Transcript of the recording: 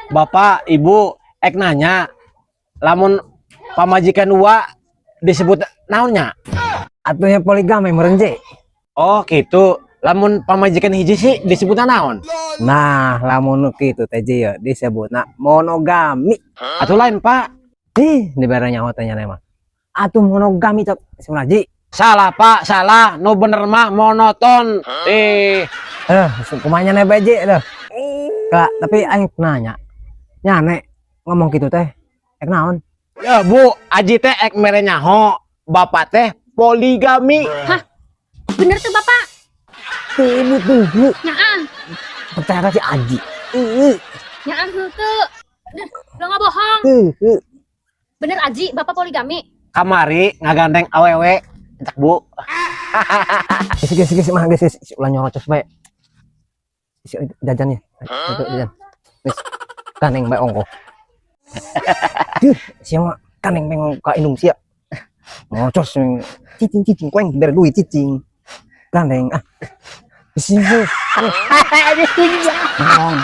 Bapak, Ibu, ek nanya, lamun pamajikan dua disebut naonnya? Atuh nya poligami meureun, Ji. Oh, gitu. Lamun pamajikan hiji sih disebutna naon? Nah, lamun nu kitu teh, Ji, ya disebutna monogami. Atuh lain, Pak. Ih, dibere nyaho teh nya mah. Atuh monogami cok, sebelah, Ji. Salah, Pak, salah. Nu bener mah monoton. Eh, Eh, kumaha nya bae, Ji, dah. Kak, tapi aing nanya. Nyane ngomong gitu teh ek naon? Ya Bu, Aji teh ek mere nyaho, Bapak teh poligami. Hah? Bener tuh, Bapak? Tuh, Ibu tuh, lu Nyaan. Percaya ka si Aji. Ih, Nyaan henteu. Duh, lo nggak bohong. tuh, tuh. Bener, Aji, Bapak poligami. Kamari ngagandeng awewe. Cak, Bu. Geus geus geus mah geus geus ulah nyorocos bae. Isi jajannya. Itu jajan. Geus gandeng bae ongkoh. Duh, sia mah gandeng bae ka indung sia. Ngocos cicing cicing kueng bere duit cicing. Gandeng ah. Geus geus. Naon?